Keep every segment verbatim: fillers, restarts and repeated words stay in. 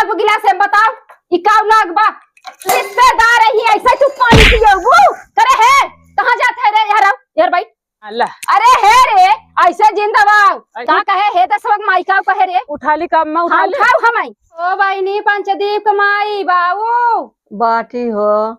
अब गिलास है, बताओ, ई का लाग बा? रिश्तेदार है, ही ऐसे तू पानी पियबू? करे है, कहाँ जात है रे? यार, यार भाई। अल्लाह। अरे है रे, ऐसे जिंदा बाऊ। अरे का कहे है, दस वक्त माई का कहे रे? उठा ली काम में, उठा हाँ, ली। उठाओ हम आई। ओ बहिनी, पंचदीप के माई बाऊ। बाटी हो।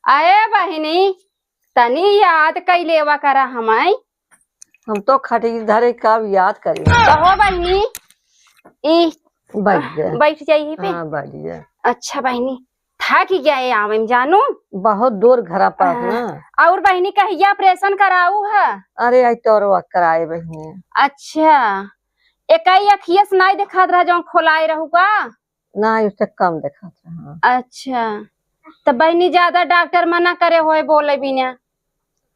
अरे बहिनी, तनी याद कई लेवा करा हमाई। हम तो खटी धरे कब याद करी। कहो बहिनी, ई बैठ जा। बैठ जाई यही पे। हाँ, बैठ जा। अच्छा बहिनी, थक गए आवे में जानू। बहुत दूर घरा पास हाँ। ना। और बहिनी कहिया ऑपरेशन कराऊ है? अरे आई तोरवा कराए बहिनी। अच्छा, एकाई अखिया से नाई देखात रहा जौन खोलाए रहू का? ना, उससे कम देखात रहा। अच्छा, तो बहिनी ज्यादा डॉक्टर मना करे होए बोले बिना?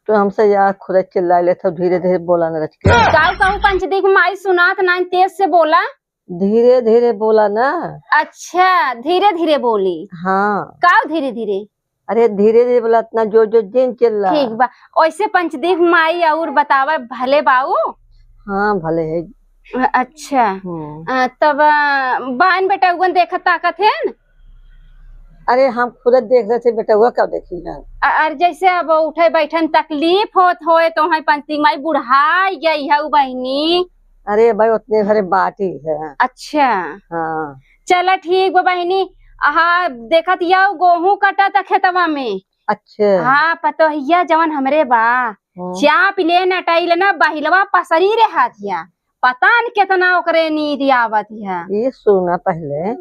तो हमसे या खुद चिल्ला लेत हो, धीरे धीरे बोला न रच के। काऊ काऊ पंचदीप माई सुनात नाई, तेज से बोला। धीरे धीरे बोला ना। अच्छा, धीरे धीरे बोली। हाँ। काऊ धीरे धीरे? अरे धीरे धीरे बोला, इतना जोर जोर जिन चिल्ला। ठीक बा। ओइसे पंचदीप माई और बतावा भले बाऊ। हाँ, भले है। अच्छा। हम्म। अ, तब, अ, बहन बेटउगन देखत ताकत है न? अरे हम खुद देख रहे थे, बेटउआ कब देखी है? अ-, अरे जैसे अब उठे बैठन तकलीफ होत होए तो है पंचदीप माई बुढ़ाई गई है उ बहिनी। अरे भाई उतने भरे बाटी है। अच्छा। हाँ। चला ठीक बा बहिनी। हाँ, देखत यौ गोहूँ कटा था खेतवा में। अच्छा। हाँ, पतोहिया जवन हमरे बा, हम्म। चाप ले नटाइल ना, बहिलवा पसरी रे हाथिया। पता न केतना ओकरे नींद आवत है। ये सुना पहले,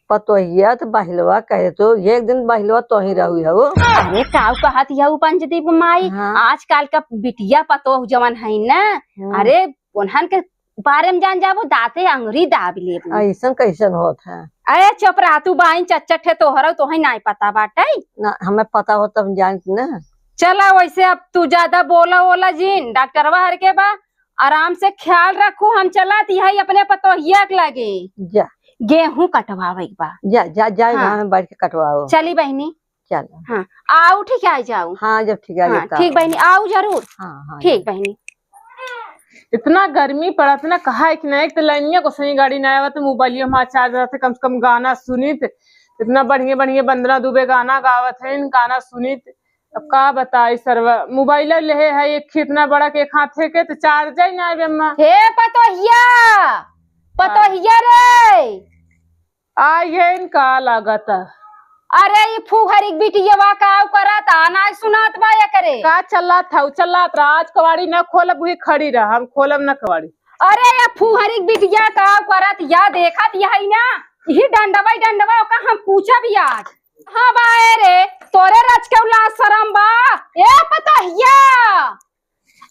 पतोहिया तो बहिलवा कहे तो, एक दिन बहिलवा तो ही रहू हो। अरे काऊ कहत यौ पंचदीप माई, हाँ। आजकल का बिटिया पतोह जवन है ना, हम्म। अरे उन्हन के बारे में जान जाबू, दांते अंगुरी दाब लेबू। ऐसन कैसन होत है? अरे चुप रहा तू, बाइन चच्चट है तोहरा, तोहे नाई पता बाटे। ना, हमें पता हो तब जानत ना। चला वैसे अब तू ज्यादा बोला ओला जिन, डॉक्टरवा हर के बा, आराम से ख्याल रखू, हम चलत हई अपने पतोहिया के लगे। जा। गेहूं कटवावे के बा। जा, जा, जा, हाँ। गाँव में बैठ के कटवाओ। चली बहिनी। चलो। हाँ, आऊ ठीक है, आई जाऊ। हाँ, जब ठीक है, हाँ, जब ठीक बहिनी, आऊ जरूर। हाँ, हाँ, ठीक जरूर। बहिनी। इतना गर्मी पड़त ना, कहा है कि ना, एक तो लाइनिया को सही गाड़ी ना आवत, मोबाइलियो में चार्ज रहते, कम से कम गाना सुनित। इतना बढ़िया बढ़िया वंदना दुबे गाना गावत है, गाना सुनित। अब का बताई सरवा, मोबाइल ले है एक ही इतना बड़ा के, एक हाथे के, तो चार्ज ही ना आवे अम्मा। हे पतोहिया, पतोहिया रे, आ, ये इनका लागत। अरे, ई फुहरी बिटियवा काव करत, आ नाय सुनात बा एकरे। का चलात हऊ? चलात रहा, आज कवाड़ी ना खोलब, वही खड़ी रहा, हम खोलब ना कवाड़ी। अरे, ये फुहरी बिटिया काव करत, या देखत यही ना, यही डंडवा, डंडवा ओका हम पूछब आज। हाँ बा, ए रे, तोरे रच के लाज शरम बा, ए पतोहिया।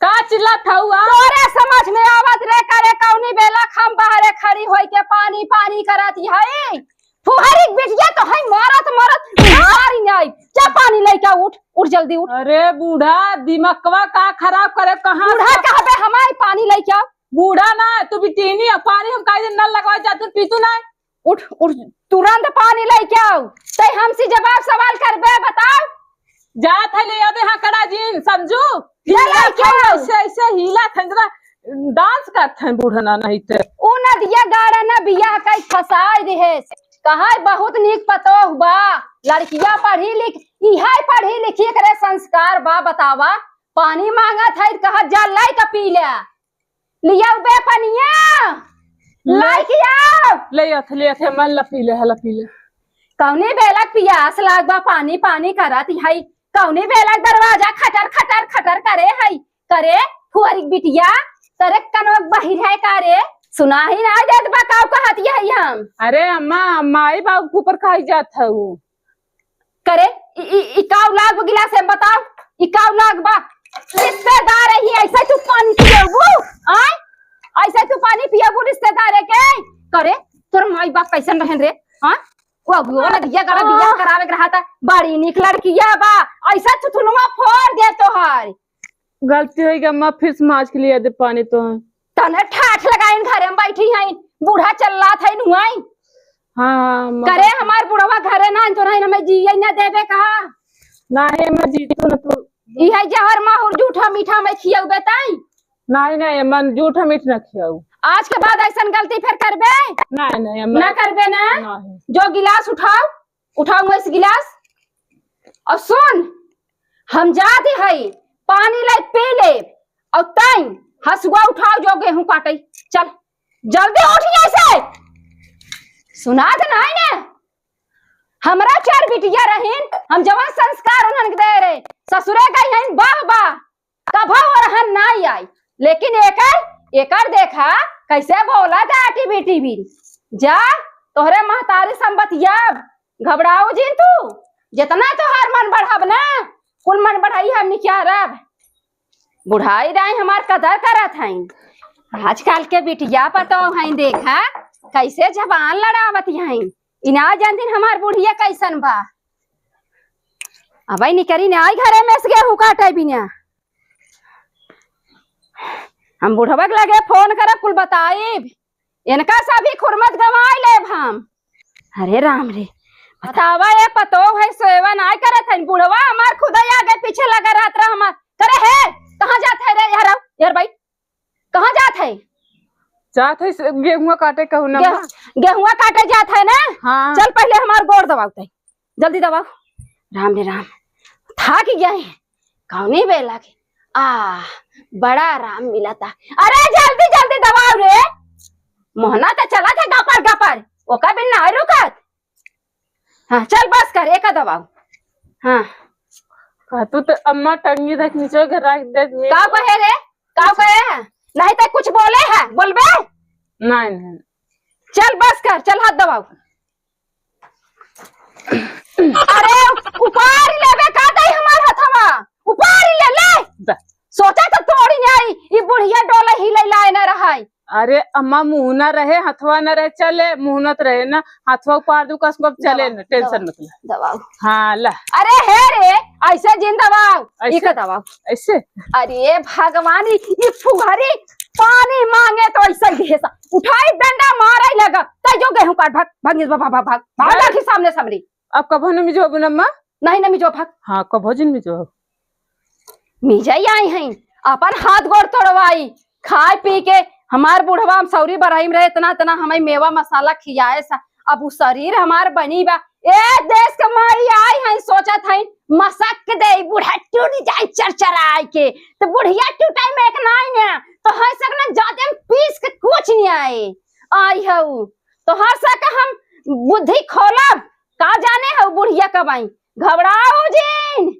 का चिल्लात हऊ आ? तोरे समझ में आवत रे, करे कौनी बेला हम बाहरे खड़ी होई के पानी, पानी करत हई। फुहरी बिटिया तो है, मरत, मरत मारी नाई। जा पानी लेके आ, उठ, उठ जल्दी उठ। अरे बूढ़ा, दिमकवा का खराब करे, कहाँ बूढ़ा से कहबे हमारी पानी लेके आओ। बूढ़ा ना, तू बिटिनी है, पानी हम काहे दिन नल लगवा जातू, पीतू ना। उठ, उठ, तुरंत पानी लेके आओ। तै हमसे जवाब सवाल करबे, बताओ। जात है ले आवे हकड़ा जीन, समझू? ले लेके आओ। ऐसे, ऐसे हिला था, जरा डांस करत हैं बूढ़ना नहीं ते। उ नदिया गाड़ा ना बियाह कई फसाई दिहे। कहा बहुत नीक पतोह बा, लड़किया पढ़ी लिख, इहे पढ़ी लिखी एकरे संस्कार बा, बतावा। पानी मांगत है, कहा जा लाई का पी ले। लियाऊ बे पनिया, ले। लाई के आओ। ले अथ, ले अथ, मन ला पी ले, हला पी ले। कौनी बेलक पियास लाग बा, पानी, पानी करत हई। कौनी बेलक दरवाजा खटर, खटर, खटर करे हई। करे, फुहरी बिटिया, तरे कनवा बहिर है का रे? सुनाही ना देत बा, काऊ कहत हई हम। अरे अम्मा, माई बाबू के ऊपर काहे जात हऊ? करे, इ, इ, इ काऊ लाग गिलास है, बताओ, इ काऊ लाग बा? रिश्तेदार है, ऐसे तू पानी पियबू? आय? ऐसे तू पानी पियबू रिश्तेदार है के? करे, तोर माई बाप कैसन रहन रे? हाँ? वो अगुआ ना दिया गड़ा बियाह करावे के रहा था, बड़ी निक लड़किया बा, ऐसा थुथुनुआ फोड़ दे तोहार। गलती होई गई अम्मा, फिर से माज के लिए दे पानी तो है। तने ठाठ लगाइन घरे में बैठी हैं, बूढ़ा चिल्लात है नुआई। हाँ, हाँ, अम्मा। करे हमार बुढ़वा घरे ना, तो नहीं हमें जिए ना देवे कहा। ना हे अम्मा, जी तो ना तो। ई है जहर माहुर जूठा मीठा में खियउबे ताई। नहीं, नहीं अम्मा, जूठा मीठ ना खियाऊ। आज के बाद ऐसन गलती फिर करबे? नहीं, नहीं, अम्मा। ना करबे ना? नहीं। जो गिलास उठाओ, उठाओ वैसे गिलास। और सुन, हम जाते हई, पानी लाई पी ले, और तैं हसुआ उठाओ जो गेहूं काटे। चल, जल्दी उठ यहाँ से। सुनात नहीं ना? हमरा चार बिटिया रहीन, हम जवन संस्कार उन्हन के दे रहे, ससुरे गई हईन, वाह, वाह, कभो ओरहन नाई आई। लेकिन एकर, एकर देखा, कैसे बोलत है टीवी, टीवी। जा, तोहरे महतारी संबतिया, घबराऊ जिन तू, जितना तोहार मन बढ़ब ना, कुल मन बढ़ाई हमनी क्या रब। बुढ़ाई दाई हमार कदर करत हईन। आजकल के बिटिया पतोह हईन, देखा, कैसे जबान लड़ावत हईन। इना जानतीन हमार बुढ़िया कैसन बा। अबे निकरी ना आई घरे में से गेहूं काटे बिना। हम बुढ़वा के लगे फोन करब, कुल बताइब। इनका सभी खुरमत गंवाई लेब हम। अरे राम रे, बतावा, ये पतोह है, सेवा नाई करत हन। बुढ़वा हमार खुदा आगे पीछे लगा रहत रहा हमार। करे हे, कहाँ जात है रे? यार आओ, यार बैठ। कहाँ जात है? जात है से-, गेहुआ काटे कहू ना गेह-, माँ। गेहुआ काटे जात है ना? हाँ। चल पहले हमार गोड़ दबाओ तई, जल्दी दबाओ। राम रे राम, थाक गया है। कौने बेला के? आ, बड़ा आराम मिला था। अरे जल्दी जल्दी दबाओ रे, मोहना तो चला था गपर गपर, ओका बिन ना रुकत। हाँ, चल बस कर, एका दबाओ। हाँ। का तू तो अम्मा टंगी तक नीचे के रख दे, मैं का कहे रे? का कहे है? नहीं तो कुछ बोले है, बोलबे? नहीं, नहीं। चल बस कर, चल हाथ दबाओ। अरे उपार लेबे का दई हमार हथवा, उपार ले ले। दा। सोचा तो तोड़ी नहीं, ई बुढ़िया डोला ही ले लाए ना रहाई। अरे अम्मा, मुँह ना रहे, हथवा ना रहे, चले, मुँह नत रहे ना, हथवा उपार दू, कसम चले दबाओ, ना, tension दबाओ, मत ले। दबाओ। हाँ, ला। अरे हे रे, ऐसे जिन दबाओ, ऐसे? इका दबाओ। ऐसे? अरे भगवान, ई, ई फुहरी पानी मांगे तो ऐसे ही भेसा। उठाई डंडा मारे लगा, तै जो गेहूं काट, भाग, भाग, भाग, भाग, भाग, भाग, भाग। भाग के सामने से हमरी। अब कबो न मिजो अम्मा? नहीं, न मिजो, भाग। हाँ, कबो जिन मिजो। मिजाई आई हैं, अपन हाथ गोड़ तोड़वाई, खाए पी के हमार बुढ़वा हम सौरी बरही में रहे, इतना, इतना हमें मेवा मसाला खियाए सा, अब उ शरीर हमार बनी बा। ए देश के माई आई हैं, सोचत हैं, मसक दे, बुढ़ा टूट जाए चरचराए के, तो बुढ़िया टूटाई में एक नाई ना, तो है सक ना जाते हम पीस के कुछ नहीं आए, आई है उ, तो हर सक हम बुद्धि खोलब, का जाने है बुढ़िया कब आई, घबराओ जिन।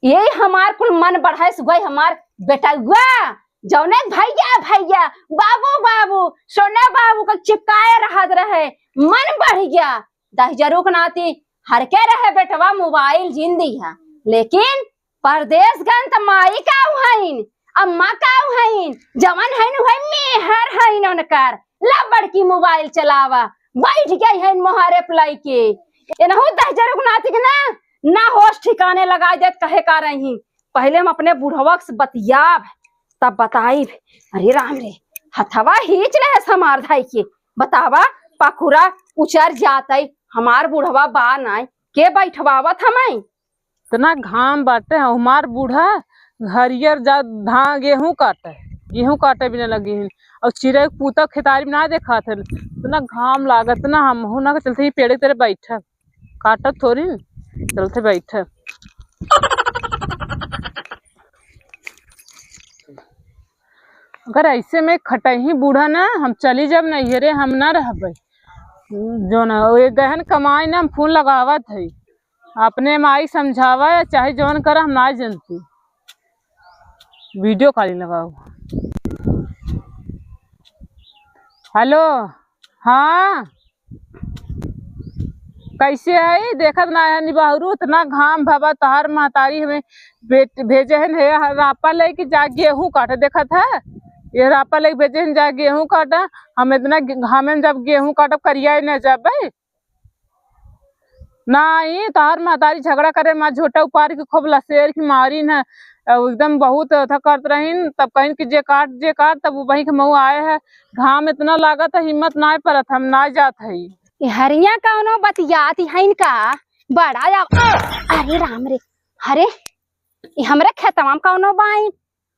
ये हमार कुल मन बढ़ाइस गई हमार बेटउआ, जौने भैया भैया, बाबू बाबू, सोना बाबू का चिपकाए रहत रहे, मन बढ़ गया। दहिजरू के नाती हर के रहे बेटवा मोबाइल जिन दिहा, लेकिन परदेस गन त माई काऊ हईन, अम्मा काऊ हईन, जवन हईन उहे मेहर हईन उनकर। ला बड़की मोबाइल चलावा, बैठ गई हईन मोहरे पलाई के। एनहू दहिजरू के नाती के ना ना होश ठिकाने लगाई देत कहे का रही। पहिले हम अपने बुढ़वा से बतियाब, तब बताइब। अरे राम रे, हथवा हीच लेहस हमार धाई के। बतावा, पखुरा उचर जातई, हमार बुढ़वा बा नाई, के बैठवावत हमई? इतना घाम बाटे, हमार बूढ़ा हरियर जा धान गेहूं काटे, गेहूं काटे बिना लगी हन, और चिरई पूता खेतारी में ना देखात है। इतना घाम लागत ना, हमहू ना के चलते ही पेड़े तरे बैठब। काटत थोड़ी न, चलते बैठे। अगर ऐसे में खटही बूढ़ा ना, हम चली जब नैहरे, हम ना रहबे। जो ना, ये गहन कमाई ना, हम फोन लगावत है, अपने माई समझावा या चाहे जौन करा, हम ना जनती। वीडियो कॉलिंग लगाओ। हेलो, हाँ, कैसे है? देखत ना है निबाहरू, इतना घाम भवा, तोहार महतारी हमें भेजे हन, हे रापा लेके जा गेहूं काटे, देखत है, ये रापा लेके भेजे हन जा गेहूं काटे। हम इतना घामे में जब गेहूं काटब, करिया ही न जाबे। नाई, तोहार महतारी झगड़ा करे, माँ झोटा उपार के खूब लसेर के मारी न, एकदम बहुत अथा करत रहीन। तब कहिन कि जे काट, जे काट, तब वही के मऊ आए है। घाम इतना लागत है, हिम्मत नाय परत, हम नाय जात हई। ए हरिया कौनो बतियात हईन का? बड़ा या-, अरे राम रे, अरे, ई हमरे खेतवा में कौनो बाइन?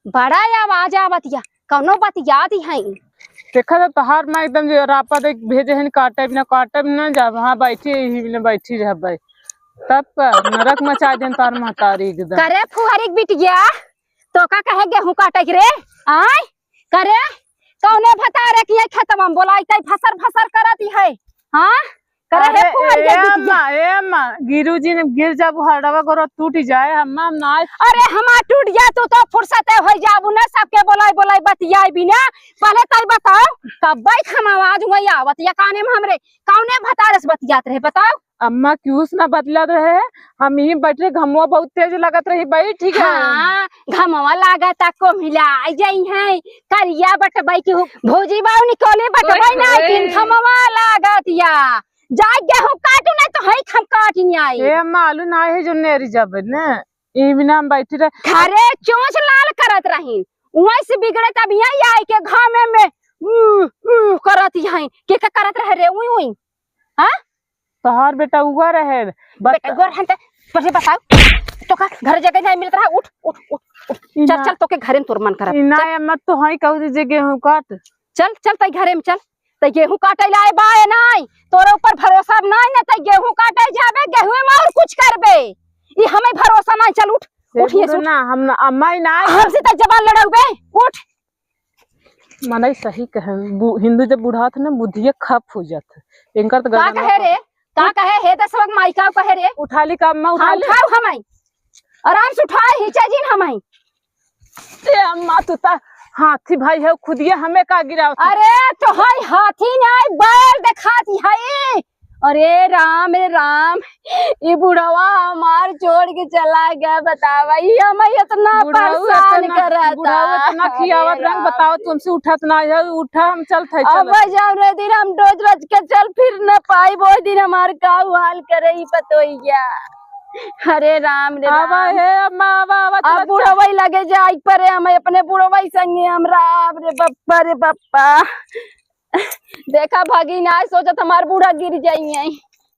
बड़ा आवाज आवत या, कौनो बतियात हईन। देखा तो तोहार माँ एकदम जो रापा देख भेजे हन, काटे बिना, काटे बिना जाब। हाँ, बैठी ही बिना बैठी रहबे। तब का नरक मचा देन तोहार महतारी एकदम। करे फुहरी के बिटिया, तो का कहे गेहूं काटे के रे? आय, करे कौने भतारे की है खेतवा में बोलाई तई फसर फसर करत ही है? हाँ, करे हे अरे फुहरिया ए बिटिया। माँ, ए माँ, गिरू जी ने गिर जाबू, हरडवा गोरो टूट जाए, हम, हम ना। अरे हमार टूट जाए, तू तो फुर्सत है होई जाबू ना, सबके बोलाई बोलाई बतियाई बिना। पहले तई बताओ, कब्बे हम आवाज हुई आवत या काने में हमरे, कौने भतारे से बतियात रहे बताओ? अम्मा क्यूस ना बदलत रहे, हम यहीं बैठ रहे, घमवा बहुत तेज लगत रही, बैठ गए। हाँ, घमवा लागत आ, कोमिला आई जाई है, करिया बटबाई की हु-, भौजी बाऊ निकोले बटबाई ओए ना, होए। दिन घमवा लागत या। जाए गेहूं काटू नहीं तो हई हम काट नहीं आई। ए अम्मा, आलू ना है जो नेरी जाबे ने, ई बिना हम बैठी रहे। घरे चोंच लाल करत रहीन, वहीं से बिगड़े तब यहाँ आई के घामे में, ऊ, ऊ करत यहाँ। के का करत रहे रे, उई, उई? हाँ? तोहार बेटा उगा रहे, बत- बेटा उगा रहे त, पहले बताओ, तो का घर जगह नहीं मिलत रहा? उठ, उठ, उठ, उठ। ई चल, ना, चल, तोके घरे में तोर मन करत। ई ना चल। अम्मा, तो हई कहू जे गेहूं काट। चल, चल, तई घरे में चल। तई गेहूं काटे लाए बाए नाई, तोरे ऊपर भरोसा अब नाई ना, तई गेहूं काटे जाबे, गेहूं में और कुछ करबे। ई हमें भरोसा नाई, चल उठ, ए उठ, ये से उठ। ना, हम ना, अम्मा ही ना। हमसे तई जबान लड़ाउबे, उठ। मनई सही कहे, बु-, हिंदू जब बुढ़ात है ना, बुद्धिये खप हो जात है। इनकर तो का गर्दनवा कहे रे? का कहे? हे दसवक माई का कहे रे? उठा ली का अम्मा, उठा हाँ, ली? उठाओ हमाई। आराम से उठाए, हिचा जिन हमाई। ए अम्मा, तू ता हाथी भाई है, खुदिये हमें का गिरावत है? अरे, तो हई हाथी नहीं, बैल देखाती है। अरे राम रे राम, ई बुढ़वा हमार छोड़ के चला गया, बतावा, ई हमें इतना बुढ़ऊ परेशान इतना, करता। बुढ़ऊ इतना खियावत अरे रंग, राम बताओ, रे। तुमसे उठत ना है, उठा, हम चलत है, अब चलत। जाओ रे दिन हम डोज रच के चल फिर न पाई, वो दिन हमार का हाल करे ई पतोहिया। अरे राम रे आवा राम। हे अम्मा, आवा, आवा, अब चला, बुढ़वई लगे जाई परे, हम अपने बुढ़वई संगे हम राम रे बप्पा रे बप्पा। देखा भगिन, आज सोचत हमार बूढ़ा गिर जाई है।